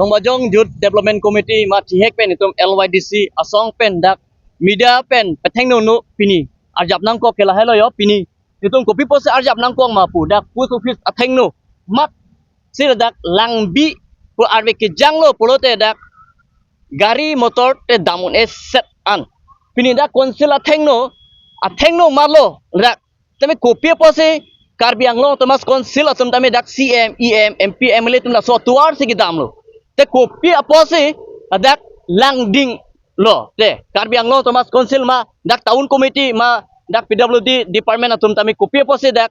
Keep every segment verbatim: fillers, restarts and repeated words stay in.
Longbajong Youth Development Committee ma chihek pen itum L Y D C asong pen dak media pen pethengno no pini arjap nangkok ke lahelo yo pini. Itum kopi apotsi arjap nangkok ma pu dak post office athengno mat si ladak langbi pu arve kejanglo pulote dak gari motor te dam un-e set an. Pini dak council athengno, athengno malo dak. Tame kopi apotsi Karbi Anglong Autonomous Council atum tame dak C M, E M, M P, M L A atum laso atovar si kedamlo. Te kopi apotsi dak langdinglo. Te Karbi Anglong Autonomous Council ma dak town committee ma dak P W D department atum tame kopi apotsi dak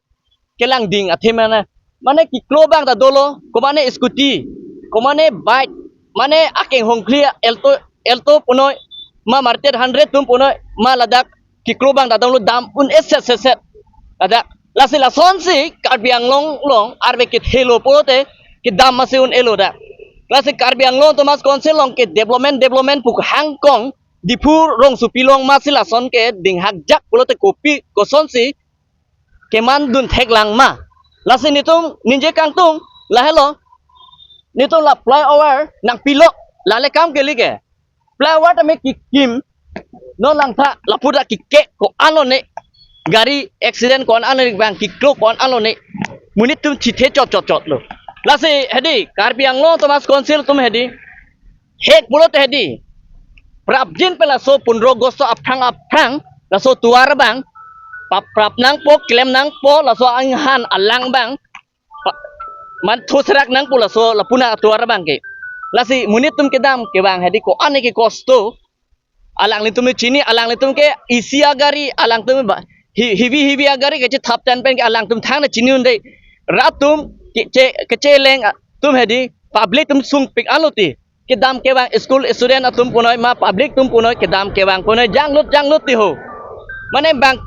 kelangding athe mane, mane keklo abang ta dolo, komane scooty, komane bike, mane akeng hongkli Alto, Alto punoi, ma Maruti hundred atum punoi, ma ladak keklo abang ta dolo dam un-e set set set. Ladak, lasi lasonsi Karbi Anglong along arve kethelo pulote kedam masi un-elo dak. Lasi Karbi Anglong Autonomous Council along ke development development pu hangkong Diphu rongsopi along masi lason ke dinghakjak pulote kopi kosonsi kemandun theklang ma. Lasi netum ningje kangtung lahelo. Netum la flyover nangpilo, lale kam kali ke. Flyover tame kekim, non langtha lapu dak keke ko-an lo ne. Gari accident ko-an lo ne, bang keklo ko-an lo ne. Monit atum chithe chot chot chotlo. Lasi hedi Karbi Anglong Autonomous Council atum hedi hek pulote hedi prapjin pen laso pundro August aphrang aphrang laso atovar abang pap prap nangpo, klem nangpo, laso inghan alang abang pa-, man thusrak nangpo laso lapu na atovar abang ke. Lasi monit atum kedam kevang hedi ko-an ke kosto. Alanglitum chini, alanglitum ke isi agari, alangtum ba hi-, heavy heavy agari kechethap ten pen ke alangtum thang na chini un-e. Rat atum ke, che, kecheleng atum hedi public atum sungpik anlo ti. Kedam kevang school student atum punoi ma public atum punoi kedam kevang punoi janglut janglut ti ho. Mane bang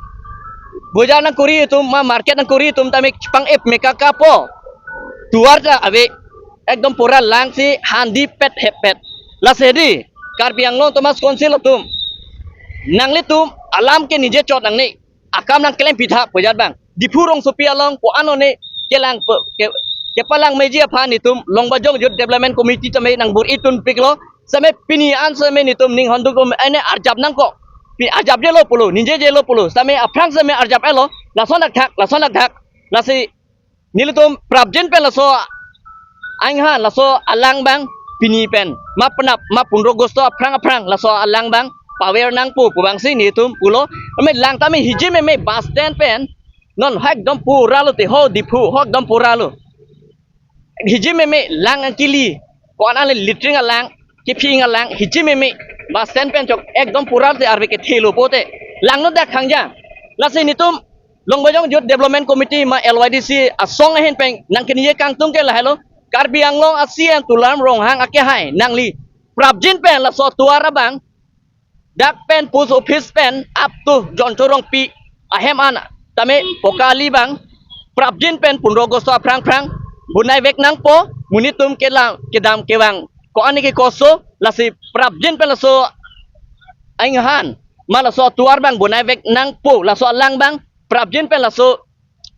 bojar nangkuri atum ma market nangkuri atum tame pang-ep me kakapo. Atovar ta ave ekdom pura lang si handi pet hepet. Lasi hedi Karbi Anglong Autonomous Council atum nanglitum alam ke ningje chot nangne. Akam nangklem pitha pu ajat abang. Diphu rongsopi along ko-an lo ne kelang pe-, ke, kepalang meji aphan netum Longbajong Youth Development Committee tame nangbor-i tunpiklo. Same pini an same netum ning honduk um ene arjap nangkok. Pi arjapjelo pulo, ningjejelo pulo. Same aphrang same arjap-elo. Lason dak thak, lason dak thak. Lasi nelitum prapjin pen laso inghan laso alang abang pini pen ma penap ma pundro August aphrang aphrang laso alang abang paver nangpo pu abangsi netum pulo. Ame lang tame hiji meme bus stand pen non hek dom pura lo te ho Diphu hek dom pura lo. Hiji meme lang angkili ko-an le latrine alang, kephing alang, hiji meme bus stand pen chok ekdom pura te arve kethelo pote. Langno dak khangja. Lasi netum Longbajong Youth Development Committee ma L Y D C asong ahin pen nangkeningje kangtung ke lahelo. Karbi Anglong a C E M Tuliram Ronghang akehai nangli prapjin pen laso atovar abang dak pen post office pen up to Jonthor Rongpi ahem an tame pokali abang prapjin pen pundro August aphrang aphrang bonai vek nangpo, monit atum kelang kedam kevang ko-an ke kosto. Lasi prapjin pen laso inghan ma laso atovar abang bonai vek nangpo, laso alang abang prapjin pen laso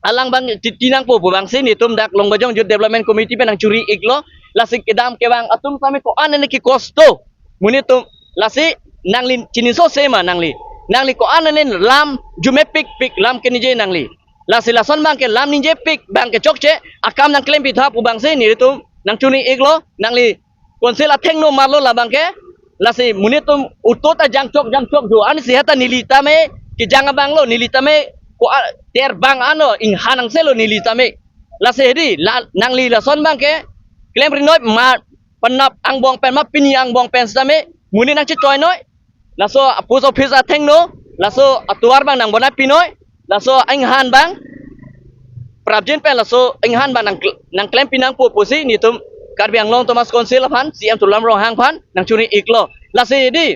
alang abang titi nangpo pu abangsi netum dak Longbajong Youth Development Committee pen nangchuri-iklo. Lasi kedam kevang atum tame ko-an ke kosto. Monit atum lasi nangli chini so se ma nangli. Nangli ko-an ne lam arjumepikpik lam keningje nangli. Lasi lason abang ke lam ningjepik abang ke chokche akam nangklem pitha pu abangsi netum nangchuri-iklo nangli. Council athengno malo labang ke. Lasi monit atum utot ajangchok jangchok jo an si hata neli tame kejang abang lo neli tame ko a-, terbang ano inghan angse lo neli tame. Lasi hedi la, nangli lason abang ke klem rinoi ma penap angbong pen ma pini angbong pen sitame monit nangchechoi noi. Laso post office athengno, laso atovar abang nangbonai pinoi, laso inghan abang prapjin pen laso inghan abang nang, nangklem pinangpo pusi netum Karbi Anglong Autonomous Council aphan, C E M Tuliram Ronghang aphan nangchuri-iklo. Lasi hedi